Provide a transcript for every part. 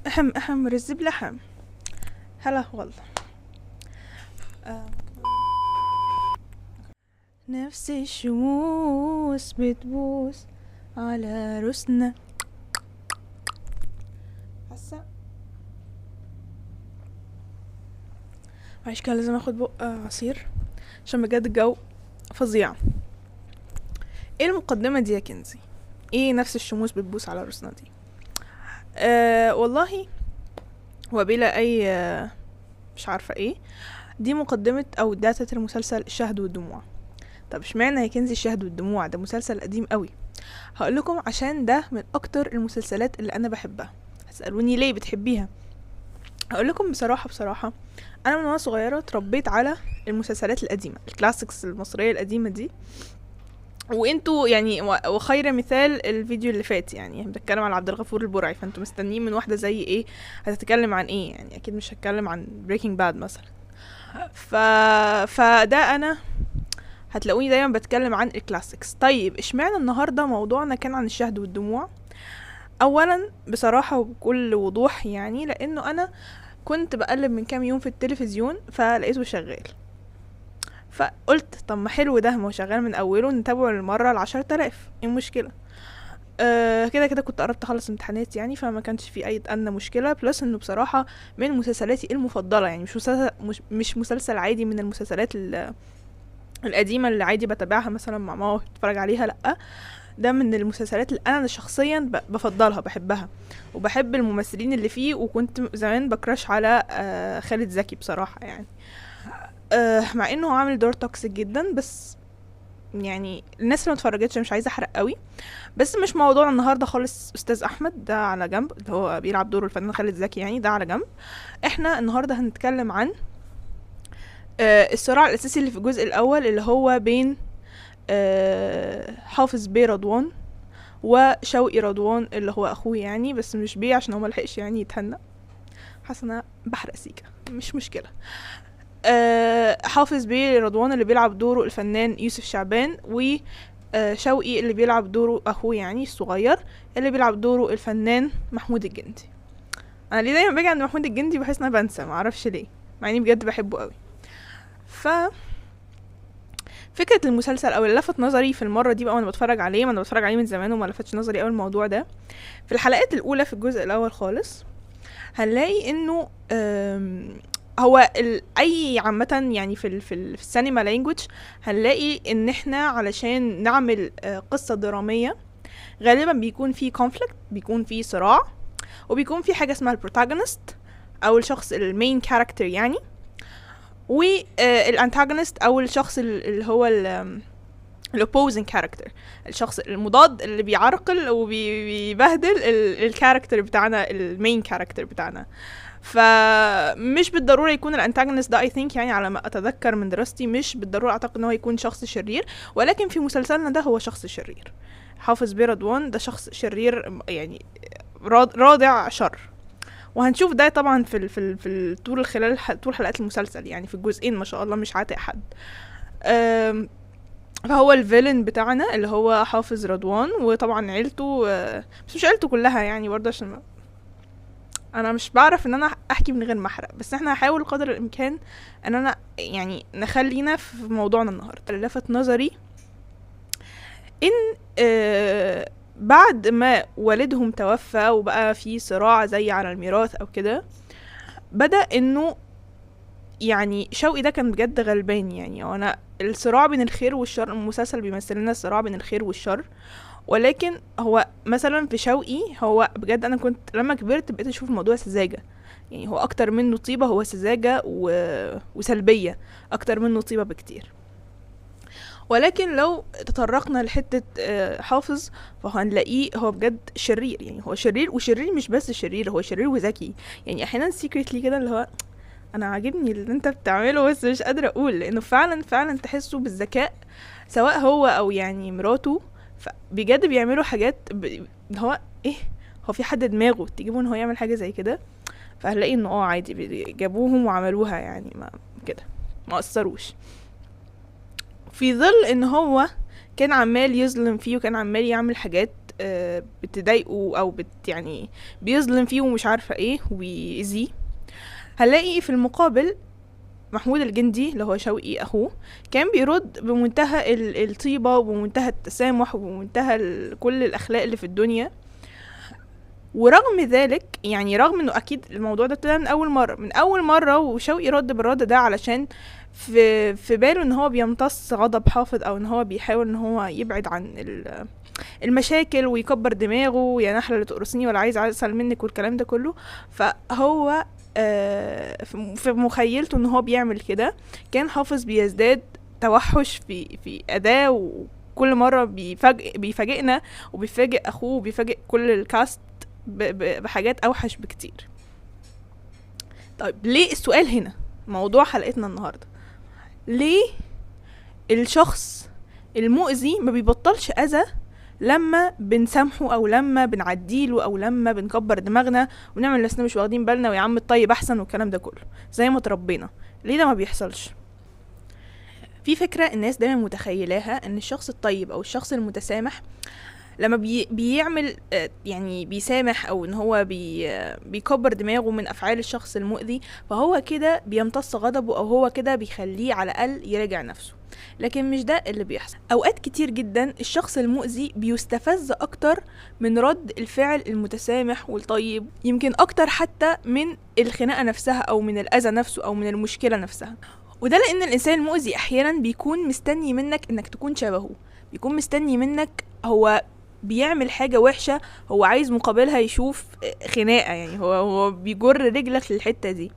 احم احم، رز بلحم. هلا والله. آه. نفس الشموس بتبوس على رسنا. حاسه معلش كان لازم اخد بق عصير عشان بجد الجو فظيع. ايه المقدمة دي يا كنزي؟ ايه نفس الشموس بتبوس على رسنا دي؟ والله وبلا اي مش عارفه ايه دي مقدمه او data المسلسل الشهد والدموع. طب اشمعنى يا كنزي الشهد والدموع؟ ده مسلسل قديم قوي. هقول لكم عشان ده من اكتر المسلسلات اللي انا بحبها. هتسالوني ليه بتحبيها؟ هقول لكم بصراحة انا من وانا صغيرة اتربيت على المسلسلات القديمة، ال classics المصرية القديمة دي، وانتوا يعني وخير مثال الفيديو اللي فات، يعني بنتكلم على عبد الغفور البرعي، فانتوا مستنيين من واحدة زي ايه هتتكلم عن ايه؟ يعني اكيد مش هتكلم عن Breaking Bad مثلا. فده انا هتلاقوني دايما بتكلم عن ال classics. طيب اشمعنى النهارده موضوعنا كان عن الشهد والدموع؟ اولا بصراحة وبكل وضوح يعني لانه انا كنت بقلب من كام يوم في التلفزيون فلقيته شغال، فقلت طب ما حلو ده، ما هو شغال من اوله، نتابعه للمرة 10,000، ايه المشكلة؟ كده كده كنت قربت اخلص امتحانات يعني، فما كانش في اي ادنى مشكلة. plus انه بصراحة من مسلسلاتي المفضلة، يعني مش مسلسل عادي من المسلسلات القديمة اللي عادي بتابعها مثلا مع ماما بتفرج عليها، لا ده من المسلسلات اللي انا شخصيا بفضلها، بحبها وبحب الممثلين اللي فيه، وكنت زمان ب crush على خالد زكي بصراحة يعني، مع انه عامل دور toxic جدا، بس يعني الناس اللي ما اتفرجتش مش عايزه احرق قوي، بس مش موضوع النهارده خالص. استاذ احمد ده على جنب، اللي هو بيلعب دوره الفنان خالد زكي يعني، ده على جنب. احنا النهارده هنتكلم عن الصراع الاساسي اللي في الجزء الاول، اللي هو بين حافظ بيه رضوان وشوقي رضوان اللي هو اخوه يعني، بس مش بيه عشان هو ملحقش يعني يتهنى. حاسه انا بحرق سيكه، مش مشكلة. حافظ بيه رضوان اللي بيلعب دوره الفنان يوسف شعبان، وشوقي اللي بيلعب دوره اخوه يعني الصغير اللي بيلعب دوره الفنان محمود الجندي. انا ليه دايما باجي عند محمود الجندي بحس ان انا بنسى، معرفش ليه، مع اني بجد بحبه قوي. ف فكرة المسلسل او اللي لفت نظري في المرة دي بقى وانا بتفرج عليه، ما انا بتفرج عليه من زمان وما لفتش نظري قوي الموضوع ده، في الحلقات الاولى في الجزء الاول خالص هنلاقي انه هو اي عامة يعني في السينما language هنلاقي ان احنا علشان نعمل قصة درامية غالبا بيكون في conflict، بيكون في صراع، وبيكون في حاجة اسمها ال protagonist او الشخص ال main character يعني، وال antagonist او الشخص اللي هو ال opposing character، الشخص المضاد اللي بيعرقل وبيبهدل ال character بتاعنا، ال main character بتاعنا. فمش بالضرورة يكون ال antagonist ده، I think يعني على ما اتذكر من دراستي مش بالضرورة اعتقد ان هو يكون شخص شرير، ولكن في مسلسلنا ده هو شخص شرير. حافظ بيه رضوان ده شخص شرير يعني رادع شر، وهنشوف ده طبعا في في في طول خلال طول حلقات المسلسل يعني في الجزئين ما شاء الله مش عاتق حد. فهو ال villain بتاعنا اللي هو حافظ رضوان، وطبعا عيلته، بس مش عيلته كلها يعني برضه عشان انا مش بعرف ان انا احكي من غير ما احرق، بس احنا هحاول قدر الامكان ان انا يعني نخلينا في موضوعنا النهارده. اللي لفت نظري ان بعد ما والدهم توفى وبقى في صراع زي على الميراث او كده، بدأ انه يعني شوقي ده كان بجد غلبان يعني. وانا الصراع بين الخير والشر، المسلسل بيمثل لنا الصراع بين الخير والشر، ولكن هو مثلا في شوقي هو بجد انا كنت لما كبرت بقيت اشوف الموضوع سذاجة يعني، هو اكتر منه طيبة، هو سذاجة وسلبية اكتر منه طيبة بكتير. ولكن لو تطرقنا لحتة حافظ فهنلاقيه هو بجد شرير يعني، هو شرير، وشرير مش بس شرير، هو شرير وذكي يعني. احيانا secretly كده اللي هو انا عاجبني اللي انت بتعمله بس مش قادرة اقول، لانه فعلا فعلا تحسه بالذكاء سواء هو او يعني مراته، بجد بيعملوا حاجات هو ايه، هو في حد دماغه تجيبه ان هو يعمل حاجة زي كده؟ فهنلاقي انه عادي جابوهم وعملوها يعني، ما كده ما قصروش. في ظل ان هو كان عمال يظلم فيه وكان عمال يعمل حاجات بتضايقه او يعني بيظلم فيه ومش عارفه ايه وبيأذيه. هنلاقي في المقابل محمود الجندي اللي هو شوقي اخوه كان بيرد بمنتهى الطيبة وبمنتهى التسامح وبمنتهى كل الاخلاق اللي في الدنيا. ورغم ذلك يعني رغم انه اكيد الموضوع ده ابتدى من اول مرة وشوقي رد بالرد ده علشان في باله ان هو بيمتص غضب حافظ، او ان هو بيحاول ان هو يبعد عن المشاكل ويكبر دماغه، يا نحله اللي تقرصني ولا عايز عسل منك والكلام ده كله. فهو في مخيلته ان هو بيعمل كده كان حافظ بيزداد توحش في اداء، وكل مرة بيفاجئنا وبيفاجئ اخوه وبيفاجئ كل الكاست بحاجات اوحش بكتير. طيب ليه السؤال هنا موضوع حلقتنا النهارده، ليه الشخص المؤذي ما بيبطلش اذى لما بنسامحه او لما بنعديله او لما بنكبر دماغنا ونعمل نفسنا مش واخدين بالنا ويا عم الطيب احسن والكلام ده كله زي ما تربينا؟ ليه ده ما بيحصلش؟ في فكرة الناس دايما متخيلاها ان الشخص الطيب او الشخص المتسامح لما بيعمل يعني بيسامح او ان هو بيكبر دماغه من افعال الشخص المؤذي، فهو كده بيمتص غضبه او هو كده بيخليه على الاقل يراجع نفسه. لكن مش ده اللي بيحصل. اوقات كتير جدا الشخص المؤذي بيستفز اكتر من رد الفعل المتسامح والطيب، يمكن اكتر حتى من الخناقة نفسها او من الاذى نفسه او من المشكلة نفسها. وده لان الانسان المؤذي احيانا بيكون مستني منك انك تكون شبهه، بيكون مستني منك هو بيعمل حاجة وحشة هو عايز مقابلها يشوف خناقة، يعني هو بيجر رجلك للحتة دي.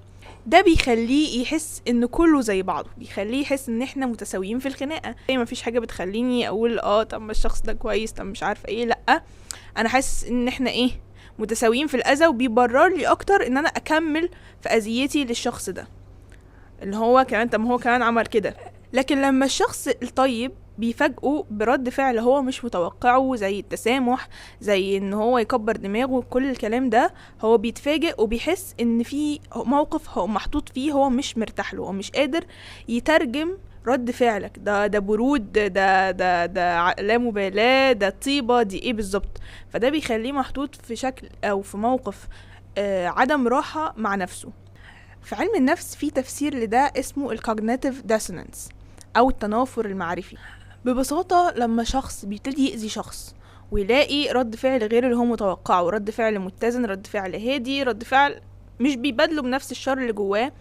ده بيخليه يحس ان كله زي بعضه، بيخليه يحس ان احنا متساويين في الخناقة، ما فيش حاجة بتخليني اقول طب ما الشخص ده كويس، طب مش عارفة ايه، لأ انا حاسس ان احنا ايه متساويين في الاذى، وبيبرر لي اكتر ان انا اكمل في اذيتي للشخص ده اللي هو كمان طب ما هو كمان عمل كده. لكن لما الشخص الطيب بيفاجئوا برد فعل هو مش متوقعه، زي التسامح، زي ان هو يكبر دماغه، كل الكلام ده هو بيتفاجئ وبيحس ان في موقف هو محطوط فيه هو مش مرتاح له، هو مش قادر يترجم رد فعلك ده برود، ده ده ده لا مبالاة، ده طيبة، دي ايه بالظبط. فده بيخليه محطوط في شكل او في موقف عدم راحة مع نفسه. في علم النفس في تفسير لده اسمه ال cognitive dissonance او التنافر المعرفي. ببساطة لما شخص بيبتدي يأذي شخص ويلاقي رد فعل غير اللي هو متوقعه، رد فعل متزن، رد فعل هادي، رد فعل مش بيبادله بنفس الشر اللي جواه،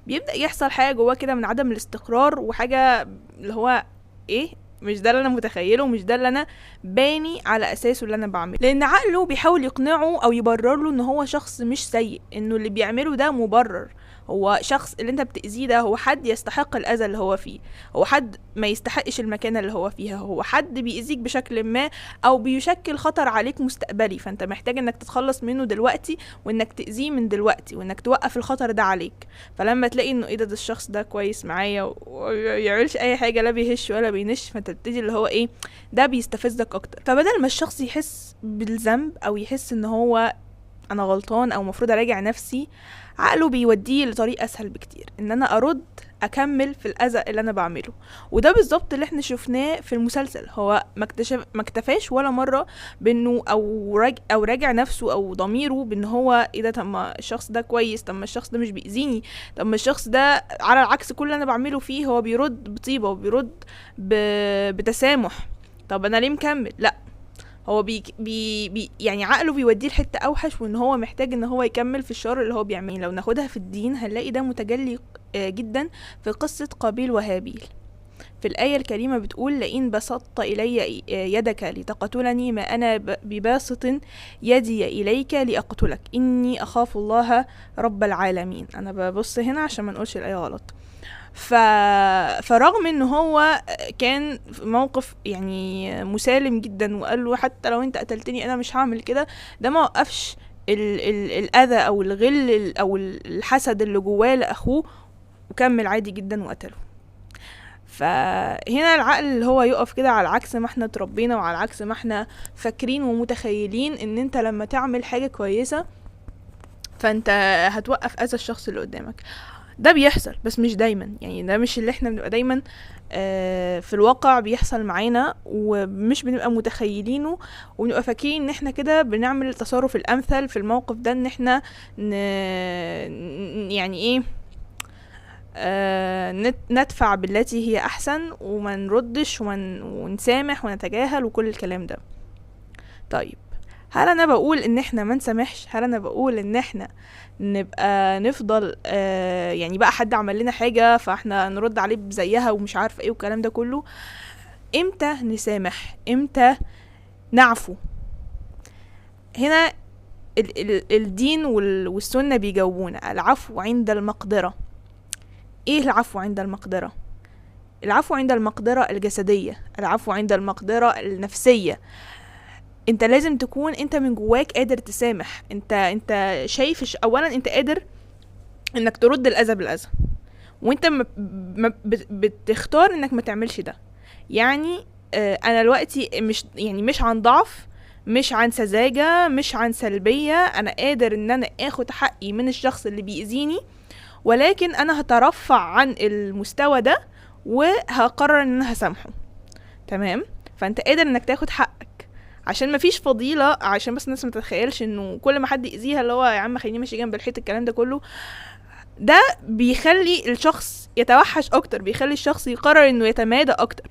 بيبدأ يحصل حاجة جواه كده من عدم الاستقرار وحاجة اللي هو ايه، مش ده اللي انا متخيله ومش ده اللي انا باني على اساسه اللي انا بعمله. لان عقله بيحاول يقنعه او يبرر له ان هو شخص مش سيء، انه اللي بيعمله ده مبرر، هو شخص اللي انت بتأذيه ده هو حد يستحق الأذى اللي هو فيه، هو حد ما يستحقش المكانة اللي هو فيها، هو حد بيأذيك بشكل ما او بيشكل خطر عليك مستقبلي، فانت محتاج انك تتخلص منه دلوقتي وانك تأذيه من دلوقتي وانك توقف الخطر ده عليك. فلما تلاقي انه ايه ده الشخص ده كويس معايا ويعملش اي حاجة، لا بيهش ولا بينش، فانت تبتدي اللي هو ايه ده بيستفزك اكتر. فبدل ما الشخص يحس بالذنب او يحس ان هو انا غلطان او مفروض اراجع نفسي، عقله بيوديه لطريق اسهل بكتير، ان انا ارد اكمل في الاذى اللي انا بعمله. وده بالظبط اللي احنا شفناه في المسلسل. هو ما اكتفاش ولا مرة بانه او راجع نفسه او ضميره بان هو ايه ده، طب ما الشخص ده كويس، طب ما الشخص ده مش بيأذيني، طب ما الشخص ده على العكس كل اللي انا بعمله فيه هو بيرد بطيبه وبيرد بتسامح، طب انا ليه مكمل؟ لا، هو بي بي بي يعني عقله بيوديه لحته اوحش، وان هو محتاج ان هو يكمل في الشر اللي هو بيعمله. لو ناخدها في الدين هنلاقي ده متجلي جدا في قصة قابيل وهابيل. في الآية الكريمة بتقول: لئن بسطت إلي يدك لتقتلني ما أنا بباسط يدي إليك لأقتلك إني أخاف الله رب العالمين. أنا ببص هنا عشان ما نقولش الآية غلط. فرغم ان هو كان في موقف يعني مسالم جدا وقال له حتى لو انت قتلتني انا مش هعمل كده، ده ما وقفش الاذى او الغل او الحسد اللي جواه لاخوه، وكمل عادي جدا وقتله. فهنا العقل اللي هو يقف كده على عكس ما احنا تربينا وعلى عكس ما احنا فاكرين ومتخيلين ان انت لما تعمل حاجة كويسة فانت هتوقف اذى الشخص اللي قدامك. ده بيحصل بس مش دايما، يعني ده مش اللي احنا بنبقى دايما في الواقع بيحصل معانا، ومش بنبقى متخيلينه، وبنبقى فاكرين ان احنا كده بنعمل التصرف الامثل في الموقف ده، ان احنا يعني ايه ندفع بالتي هي احسن وما نردش ونسامح ونتجاهل وكل الكلام ده. طيب هل انا بقول ان احنا ما نسامحش؟ هل انا بقول ان احنا نبقى نفضل يعني بقى حد عمل لنا حاجة فاحنا نرد عليه بزيها ومش عارفة ايه والكلام ده كله؟ امتى نسامح؟ امتى نعفو؟ هنا الدين والسنة بيجاوبونا، العفو عند المقدرة. ايه العفو عند المقدرة؟ العفو عند المقدرة الجسدية، العفو عند المقدرة النفسية. انت لازم تكون انت من جواك قادر تسامح، انت شايف اولا انت قادر انك ترد الاذى بالاذى، وانت بتختار انك ما تعملش ده. يعني انا دلوقتي مش يعني مش عن ضعف، مش عن سذاجة، مش عن سلبية، انا قادر ان انا اخد حقي من الشخص اللي بيأذيني، ولكن انا هترفع عن المستوى ده وهقرر ان انا هسامحه. تمام؟ فانت قادر انك تاخد حقك، عشان مفيش فضيلة، عشان بس الناس ما تتخيلش انه كل ما حد يأذيها اللي هو يا عم خليني ماشي جنب الحيط الكلام ده كله، ده بيخلي الشخص يتوحش اكتر، بيخلي الشخص يقرر انه يتمادى اكتر.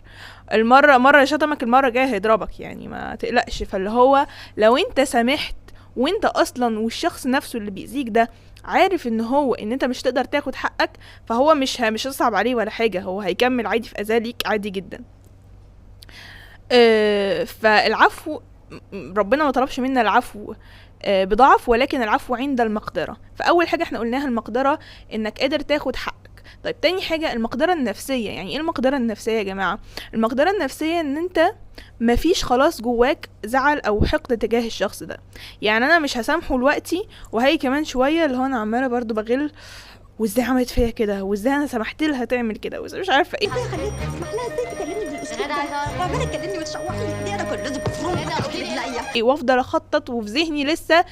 المرة مرة شتمك، المرة الجاية هيضربك، يعني ما تقلقش. فاللي هو لو انت سامحت وانت اصلا والشخص نفسه اللي بيأذيك ده عارف ان هو ان انت مش تقدر تاخد حقك، فهو مش هيصعب عليه ولا حاجة، هو هيكمل عادي في اذاه ليك عادي جدا. فالعفو ربنا ما طلبش منا العفو بضعف، ولكن العفو عند المقدرة. فأول حاجة احنا قلناها المقدرة، انك قادر تاخد حقك. طيب تاني حاجة المقدرة النفسية. يعني ايه المقدرة النفسية يا جماعة؟ المقدرة النفسية ان انت مفيش خلاص جواك زعل او حقد تجاه الشخص ده. يعني انا مش هسامحه دلوقتي وهي كمان شوية اللي هو انا عمالة برضو بغل، وازاي عملت فيا كده، وازاي انا سمحت لها تعمل كده، وازاي مش عارفه ايه. خليك تسمح لها ازاي تكلمني بالاسلوب ده، وعماله تكلمني وتشوحني ليه، انا كنت لازم افرم، وافضل اخطط وفي ذهني لسه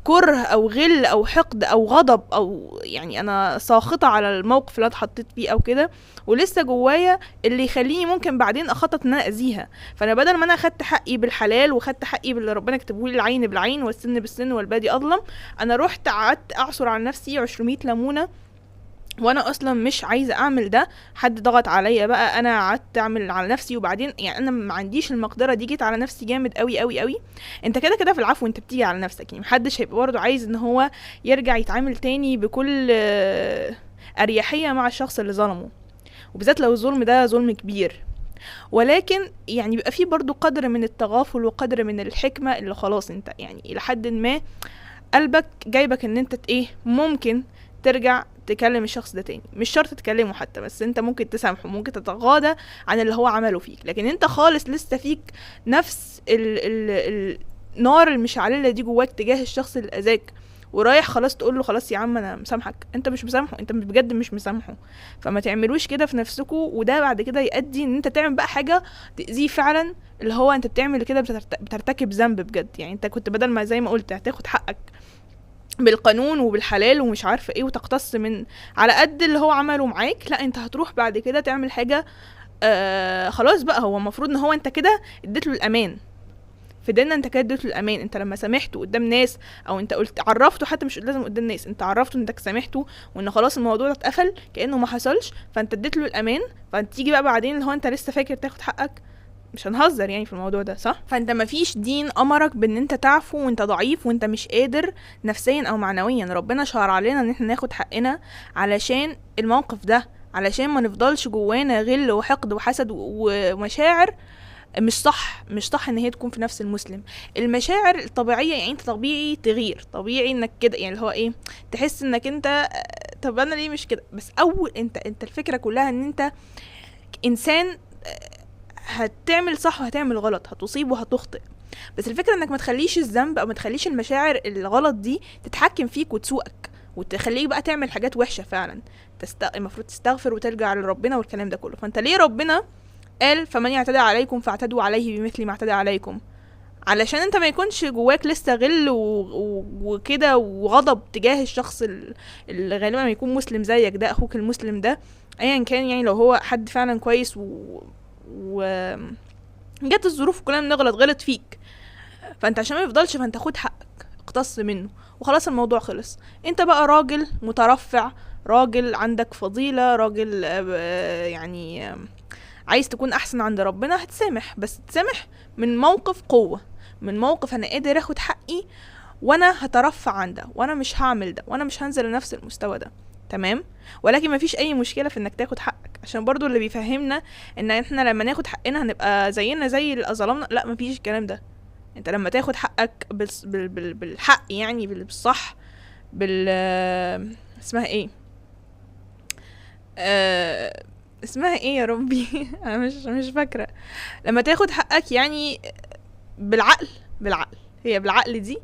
كره او غل او حقد او غضب، او يعني انا ساخطه على الموقف اللي اتحطيت فيه او كده، ولسه جوايا اللي يخليني ممكن بعدين اخطط ان انا اذيها. فانا بدل ما انا اخدت حقي بالحلال وخدت حقي باللي ربنا كتبه لي، العين بالعين والسن بالسن والبادي اظلم، انا رحت قعدت اعصر على نفسي 200 ليمونه وانا اصلا مش عايزه اعمل ده، حد ضغط عليا بقى انا قعدت اعمل على نفسي، وبعدين يعني انا ما عنديش المقدرة دي، جيت على نفسي جامد قوي قوي قوي. انت كده كده في العفو انت بتيجي على نفسك، يعني محدش هيبقى برضه عايز ان هو يرجع يتعامل تاني بكل اريحية مع الشخص اللي ظلمه، وبالذات لو الظلم ده ظلم كبير. ولكن يعني بيبقى فيه برضه قدر من التغافل وقدر من الحكمة اللي خلاص انت يعني الى حد ما قلبك جايبك ان انت ايه ممكن ترجع تكلم الشخص ده تاني، مش شرط تكلمه حتى، بس انت ممكن تسامحه، ممكن تتغاضى عن اللي هو عمله فيك، لكن انت خالص لسه فيك نفس ال النار المشعلله دي جواك تجاه الشخص اللي اذاك، ورايح خلاص تقول له خلاص يا عم انا مسامحك، انت مش مسامحة، انت بجد مش مسامحة. فما تعملوش كده في نفسكوا، وده بعد كده يؤدي ان انت تعمل بقى حاجة تاذيه فعلا، اللي هو انت بتعمل كده بترتكب ذنب بجد. يعني انت كنت بدل ما زي ما قلت هتاخد حقك بالقانون وبالحلال ومش عارفه ايه وتقتص من على قد اللي هو عمله معاك، لا انت هتروح بعد كده تعمل حاجة خلاص بقى، هو المفروض ان هو انت كده اديت له الامان في ديننا، انت كده اديت له الامان. انت لما سامحته قدام ناس، او انت قلت عرفته حتى، مش لازم قدام ناس، انت عرفته انك سامحته وان خلاص الموضوع ده اتقفل كانه ما حصلش، فانت اديت له الامان. فانت تيجي بقى بعدين اللي هو انت لسه فاكر تاخد حقك، مش هنهزر يعني في الموضوع ده، صح؟ فانت مفيش دين امرك بان انت تعفو وانت ضعيف وانت مش قادر نفسيا او معنويا. ربنا شرع لنا ان احنا ناخد حقنا علشان الموقف ده، علشان ما نفضلش جوانا غل وحقد وحسد ومشاعر مش صح، مش صح ان هي تكون في نفس المسلم. المشاعر الطبيعية يعني انت طبيعي تغير، طبيعي انك كده يعني اللي هو ايه، تحس انك انت طب انا ليه مش كده، بس اول انت الفكرة كلها ان انت انسان هتعمل صح وهتعمل غلط، هتصيب وهتخطئ، بس الفكرة انك ما تخليش الذنب او ما تخليش المشاعر الغلط دي تتحكم فيك وتسوقك وتخليك بقى تعمل حاجات وحشة فعلا. المفروض تستغفر وترجع لربنا والكلام ده كله. فانت ليه ربنا قال فمن يعتدى عليكم فاعتدوا عليه بمثل ما اعتدى عليكم؟ علشان انت ما يكونش جواك لسه غل وكده وغضب تجاه الشخص اللي غالبا يكون مسلم زيك ده، اخوك المسلم ده ايا كان. يعني لو هو حد فعلا كويس و جت الظروف كلنا بنغلط، غلط فيك، فانت عشان ما يفضلش فانت خد حقك، اقتص منه وخلاص، الموضوع خلص. انت بقى راجل مترفع، راجل عندك فضيلة، راجل يعني عايز تكون احسن عند ربنا، هتسامح، بس تسامح من موقف قوة، من موقف انا قادر اخد حقي وانا هترفع عن ده، وانا مش هعمل ده، وانا مش هنزل لنفس المستوى ده، تمام. ولكن مفيش اي مشكلة في انك تاخد حقك، عشان برضو اللي بيفهمنا ان احنا لما ناخد حقنا هنبقى زينا زي اللي ظلمنا، لا مفيش الكلام ده. انت لما تاخد حقك بالحق، يعني بالصح، اسمها ايه، اسمها ايه يا ربي انا مش فاكرة. لما تاخد حقك يعني بالعقل، بالعقل، هي بالعقل دي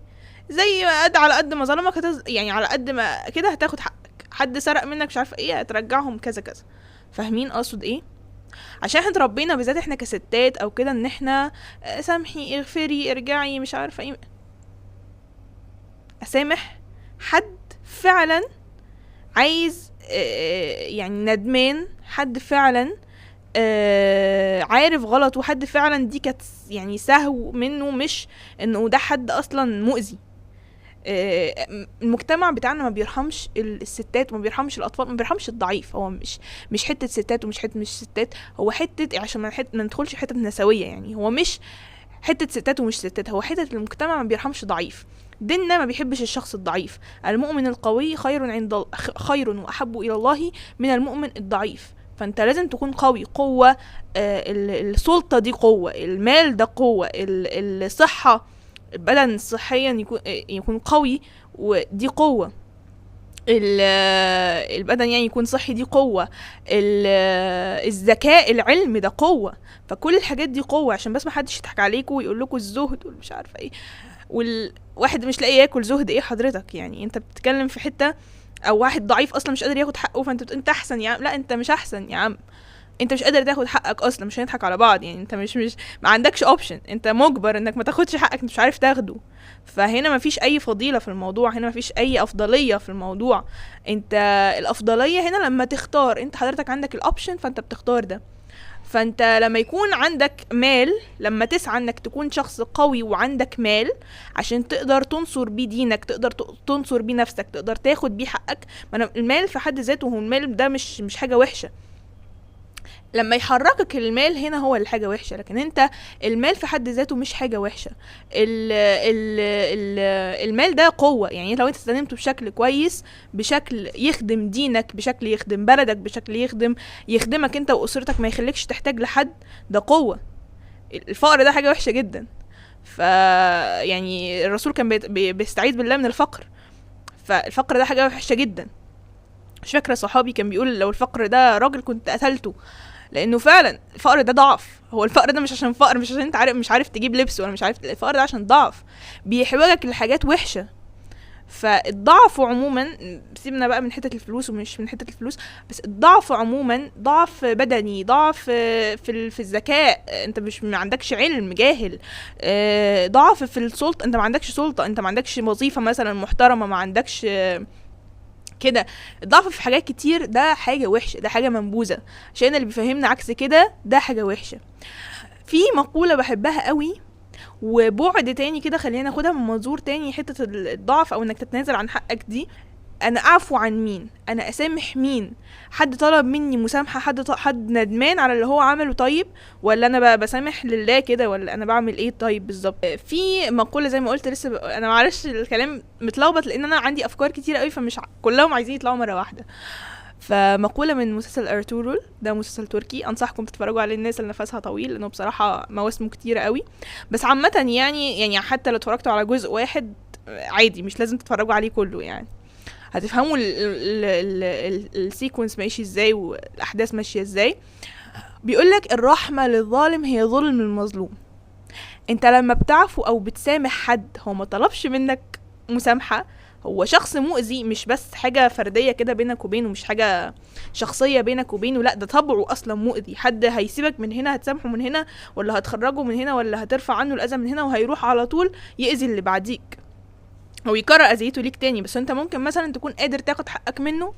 زي ما قد على قد ما ظلمك يعني على قد ما كده هتاخد حقك. حد سرق منك مش عارفه ايه، هترجعهم كذا كذا. فاهمين اقصد ايه؟ عشان احنا اتربينا بالذات احنا كستات او كده ان احنا سامحي، اغفري، ارجعي، مش عارفه ايه. اسامح حد فعلا عايز يعني ندمان، حد فعلا عارف غلط، وحد فعلا دي كانت يعني سهو منه، مش انه ده حد اصلا مؤذي. المجتمع بتاعنا ما بيرحمش الستات، وما بيرحمش الاطفال، ما بيرحمش الضعيف. هو مش حتة ستات ومش حتة مش ستات، هو حتة عشان ما ندخلش حتة نسويه، يعني هو مش حتة ستات ومش ستات، هو حتة المجتمع ما بيرحمش ضعيف. ديننا ما بيحبش الشخص الضعيف. المؤمن القوي خير عند خير واحب الى الله من المؤمن الضعيف. فانت لازم تكون قوي، قوة، السلطة دي قوة، المال ده قوة، الصحة، البدن صحيا يكون قوي ودي قوة، البدن يعني يكون صحي دي قوة، الذكاء، العلم ده قوة. فكل الحاجات دي قوة، عشان بس ما حدش يضحك عليكم ويقول لكم الزهد والمش عارفة ايه، والواحد مش لاقي ياكل، زهد ايه حضرتك؟ يعني انت بتتكلم في حتة، او واحد ضعيف اصلا مش قادر ياخد حقه، فانت بتقول انت احسن يا عم. لا انت مش احسن يا عم، انت مش قادر تاخد حقك اصلا، مش هنضحك على بعض يعني. انت مش ما عندكش option، انت مجبر انك ما تاخدش حقك، انت مش عارف تاخده. فهنا ما فيش اي فضيلة في الموضوع، هنا ما فيش اي افضلية في الموضوع. انت الافضلية هنا لما تختار، انت حضرتك عندك ال option فانت بتختار ده. فانت لما يكون عندك مال، لما تسعى انك تكون شخص قوي وعندك مال عشان تقدر تنصر بيه دينك، تقدر تنصر بيه نفسك، تقدر تاخد بيه حقك. ما المال في حد ذاته هو المال ده مش حاجة وحشة. لما يحركك المال هنا هو اللي حاجة وحشة، لكن انت المال في حد ذاته مش حاجة وحشة. ال ال ال المال ده قوة، يعني لو انت استخدمته بشكل كويس، بشكل يخدم دينك، بشكل يخدم بلدك، بشكل يخدمك انت واسرتك، ما يخليكش تحتاج لحد، ده قوة. الفقر ده حاجة وحشة جدا. ف يعني الرسول كان بيستعيذ بالله من الفقر، فالفقر ده حاجة وحشة جدا. مش فاكرة صحابي كان بيقول لو الفقر ده راجل كنت قتلته، لانه فعلا الفقر ده ضعف. هو الفقر ده مش عشان فقر، مش عشان انت عارف مش عارف تجيب لبس ولا مش عارف، الفقر ده عشان ضعف بيحوجك لحاجات وحشة. فالضعف عموما، سيبنا بقى من حتة الفلوس ومش من حتة الفلوس، بس الضعف عموما ضعف بدني، ضعف في الذكاء، انت مش ما عندكش علم، جاهل، ضعف في السلطة، انت ما عندكش سلطة، انت ما عندكش وظيفة مثلا محترمه، ما عندكش كده. الضعف في حاجات كتير ده حاجة وحشة، ده حاجة منبوذه. عشان اللي بيفهمنا عكس كده ده حاجة وحشة. في مقولة بحبها قوي وبعد تاني كده، خلينا ناخدها من منظور تاني، حتة الضعف او انك تتنازل عن حقك دي. انا اعفو عن مين؟ انا اسامح مين؟ حد طلب مني مسامحة؟ حد ندمان على اللي هو عمله؟ طيب ولا انا بسامح لله كده، ولا انا بعمل ايه طيب بالظبط؟ في مقولة زي ما قلت لسه انا معلش الكلام متلخبط لان انا عندي افكار كتير قوي، فمش كلهم عايزين يطلعوا مرة واحدة. فمقوله من مسلسل ارتورول، ده مسلسل تركي انصحكم تتفرجوا عليه الناس اللي نفسها طويل، لانه بصراحة مواسمه كتيرة قوي. بس عامة يعني حتى لو اتفرجتوا على جزء واحد عادي، مش لازم تتفرجوا عليه كله، يعني هتفهموا ال sequence ماشي ازاي والاحداث ماشية ازاي. بيقولك الرحمة للظالم هي ظلم المظلوم. انت لما بتعفو او بتسامح حد هو ما طلبش منك مسامحة، هو شخص مؤذي، مش بس حاجة فردية كده بينك وبينه، مش حاجة شخصية بينك وبينه، لا ده طبعه اصلا مؤذي. حد هيسيبك من هنا هتسامحه من هنا، ولا هتخرجه من هنا، ولا هترفع عنه الاذى من هنا، وهيروح على طول يأذي اللي بعديك او يكرر اذيته ليك تاني. بس انت ممكن مثلا تكون قادر تاخد حقك منه،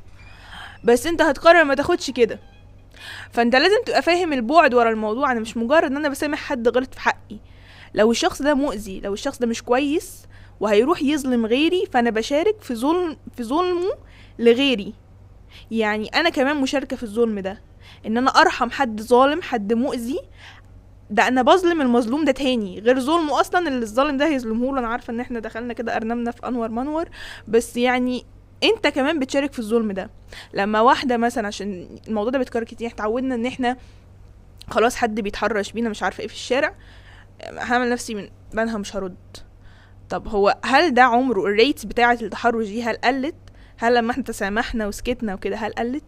بس انت هتقرر ما تاخدش كده. فانت لازم تبقى فاهم البعد ورا الموضوع. انا مش مجرد ان انا بسامح حد غلط في حقي، لو الشخص ده مؤذي، لو الشخص ده مش كويس وهيروح يظلم غيري، فانا بشارك في ظلمه لغيري. يعني انا كمان مشاركة في الظلم ده، ان انا ارحم حد ظالم، حد مؤذي، ده انا بظلم المظلوم ده تاني غير ظلمه اصلا اللي الظالم ده هيظلمه له. انا عارفه ان احنا دخلنا كده ارنبنا في انور منور، بس يعني انت كمان بتشارك في الظلم ده. لما واحدة مثلا، عشان الموضوع ده بيتكرر كتير، اتعودنا ان احنا خلاص حد بيتحرش بينا مش عارفه ايه في الشارع، هعمل نفسي من بنها مش هرد. طب هو هل ده عمره ال rate بتاعه التحرش دي هل قلت؟ هل لما احنا تسامحنا وسكتنا وكده هل قلت؟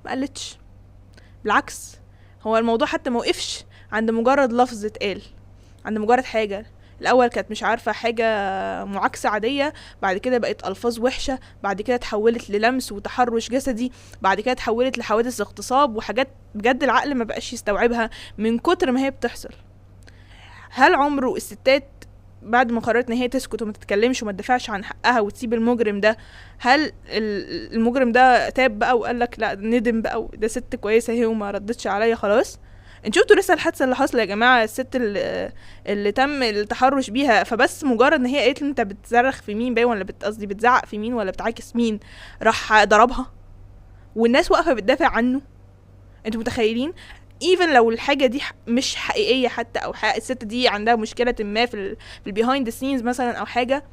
ما قلتش، بالعكس هو الموضوع حتى ما وقفش عند مجرد لفظ اتقال، عند مجرد حاجة. الاول كانت مش عارفه حاجة معاكسة عادية، بعد كده بقت الفاظ وحشة، بعد كده اتحولت للمس وتحرش جسدي، بعد كده اتحولت لحوادث اغتصاب وحاجات بجد العقل ما بقاش يستوعبها من كتر ما هي بتحصل. هل عمره الستات بعد ما قررت ان هي تسكت وما تتكلمش وما تدافعش عن حقها وتسيب المجرم ده، هل المجرم ده تاب بقى وقال لك لا ندم بقى وده ست كويسة هي وما ردتش عليا خلاص؟ انتوا شفتوا لسه الحادثة اللي حصلت يا جماعة، الست اللي تم التحرش بيها، فبس مجرد ان هي قالت له انت بتصرخ في مين باين، ولا قصدي بتزعق في مين، ولا بتعاكس مين، راح ضربها والناس واقفة بتدافع عنه. انتوا متخيلين؟ even لو الحاجة دي مش حقيقية حتى، او الست دي عندها مشكلة ما في ال behind scenes مثلا او حاجة،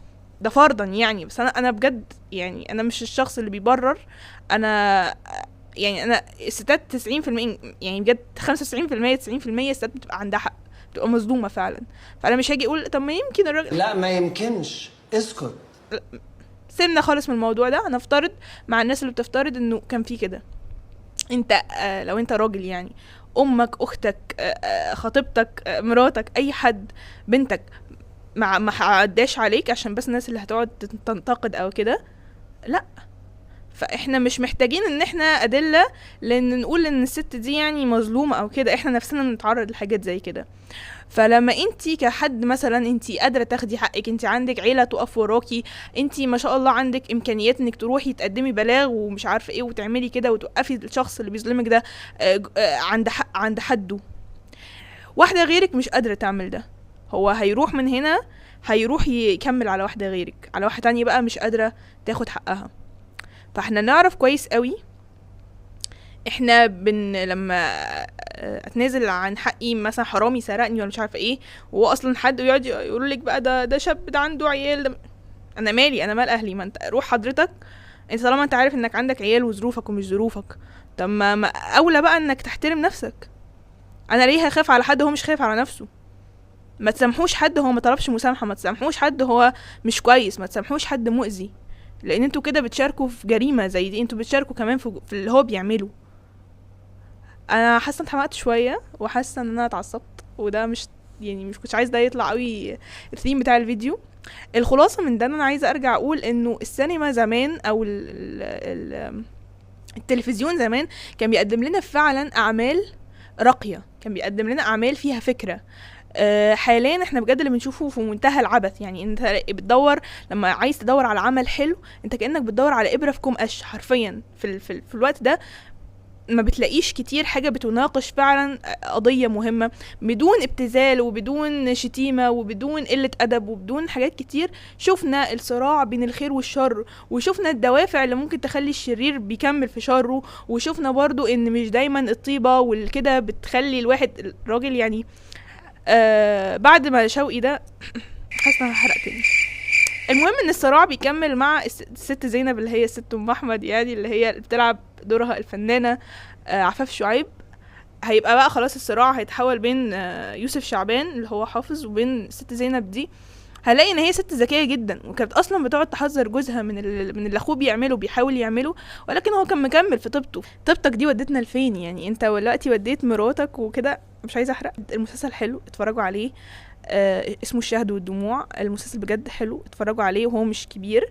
ده فرضا يعني. بس انا بجد يعني انا مش الشخص اللي بيبرر، انا يعني انا الستات 90% يعني بجد 95% 90% الستات بتبقى عندها حق، بتبقى مظلومة فعلا. فانا مش هاجي اقول طب ما يمكن الراجل، لا ما يمكنش، اسكت، سيبنا خالص من الموضوع ده. هنفترض مع الناس اللي بتفترض انه كان في كده، انت لو انت راجل يعني امك، اختك، خطيبتك، مراتك، اي حد، بنتك، ما عداش عليك عشان بس الناس اللي هتقعد تنتقد او كده، لا. فاحنا مش محتاجين ان احنا ادلة لان نقول ان الست دي يعني مظلومة او كده، احنا نفسنا بنتعرض لحاجات زي كده. فلما انتي كحد مثلا انتي قادرة تاخدي حقك، انتي عندك عيله تقف وراكي، انتي ما شاء الله عندك امكانيات انك تروحي تقدمي بلاغ ومش عارفه ايه وتعملي كده وتوقفي الشخص اللي بيظلمك ده عند حق، عند حده. واحدة غيرك مش قادرة تعمل ده، هو هيروح من هنا هيروح يكمل على واحدة غيرك، على واحدة تانية بقى مش قادرة تاخد حقها. فاحنا نعرف كويس قوي احنا لما اتنازل عن حقي، مثلا حرامي سرقني ولا مش عارفه ايه، وهو اصلا حد ويقعد يقول لك بقى ده شاب، ده عنده عيال، ده انا مالي، انا مال اهلي، ما انت روح حضرتك، انت طالما انت عارف انك عندك عيال وظروفك ومش ظروفك، طب ما اولى بقى انك تحترم نفسك. انا ليه هخاف على حد هو مش خايف على نفسه؟ ما تسامحوش حد هو ما طلبش مسامحة، ما تسامحوش حد هو مش كويس، ما تسامحوش حد مؤذي، لان انتوا كده بتشاركوا في جريمة زي دي، انتوا بتشاركوا كمان في اللي هو بيعمله. انا حاسه ان اتحمقت شوية وحاسه ان انا اتعصبت، وده مش يعني مش كنتش عايز ده يطلع قوي الثيم بتاع الفيديو. الخلاصة من ده ان انا عايزه ارجع اقول انه السينما زمان او ال التلفزيون زمان كان بيقدم لنا فعلا اعمال راقية، كان بيقدم لنا اعمال فيها فكرة. حاليا احنا بجد اللي بنشوفه في منتهى العبث. يعني انت بتدور لما عايز تدور على عمل حلو، انت كأنك بتدور على ابره في كوم قش حرفيا. في الوقت ده ما بتلاقيش كتير حاجة بتناقش فعلا قضية مهمة بدون ابتذال وبدون شتيمة وبدون قلة أدب وبدون حاجات كتير. شفنا الصراع بين الخير والشر، وشفنا الدوافع اللي ممكن تخلي الشرير بيكمل في شره، وشفنا برضو ان مش دايما الطيبة والكده بتخلي الواحد الراجل يعني بعد ما شوقي ده حاسة انا هحرق تاني. المهم ان الصراع بيكمل مع الست زينب اللي هي الست ام احمد، يعني اللي هي بتلعب دورها الفنانة عفاف شعيب. هيبقى بقى خلاص الصراع هيتحول بين يوسف شعبان اللي هو حافظ وبين الست زينب دي. هلاقي ان هي ست ذكية جدا، وكانت اصلا بتقعد تحذر جوزها من اللي اخوه بيعمله بيحاول يعمله، ولكن هو كان مكمل في طيبته. طيبتك دي ودتنا لفين؟ يعني انت دلوقتي وديت مراتك وكده. مش عايزه احرق، المسلسل حلو اتفرجوا عليه، اسمه الشهد والدموع. المسلسل بجد حلو اتفرجوا عليه، وهو مش كبير.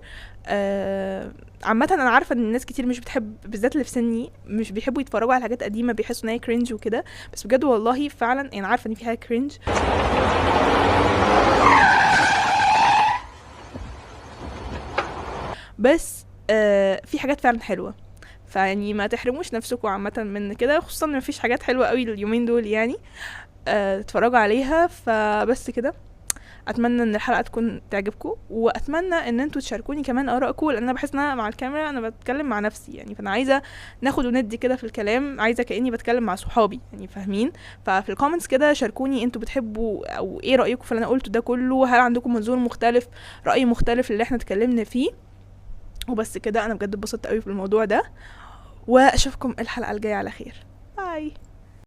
عامة انا عارفة ان الناس كتير مش بتحب، بالذات اللي في سني مش بيحبوا يتفرجوا على حاجات قديمة، بيحسوا ان هي cringe وكده، بس بجد والله فعلا انا عارفة ان في حاجة cringe، بس في حاجات فعلا حلوة. فيعني ما تحرموش نفسكم عامة من كده، خصوصا ان مفيش حاجات حلوة قوي اليومين دول يعني تتفرجوا عليها. فبس كده، اتمنى ان الحلقة تكون تعجبكم، واتمنى ان انتوا تشاركوني كمان ارائكم، لان انا بحس ان انا مع الكاميرا انا بتكلم مع نفسي يعني، فانا عايزه ناخد وندي كده في الكلام، عايزه كاني بتكلم مع صحابي يعني، فاهمين؟ ففي ال comments كده شاركوني انتوا بتحبوا او ايه رايكم في اللي انا قلته ده كله، هل عندكم منظور مختلف، راي مختلف اللي احنا اتكلمنا فيه. وبس كده، انا بجد اتبسطت قوي في الموضوع ده، واشوفكم الحلقة الجاية على خير. bye.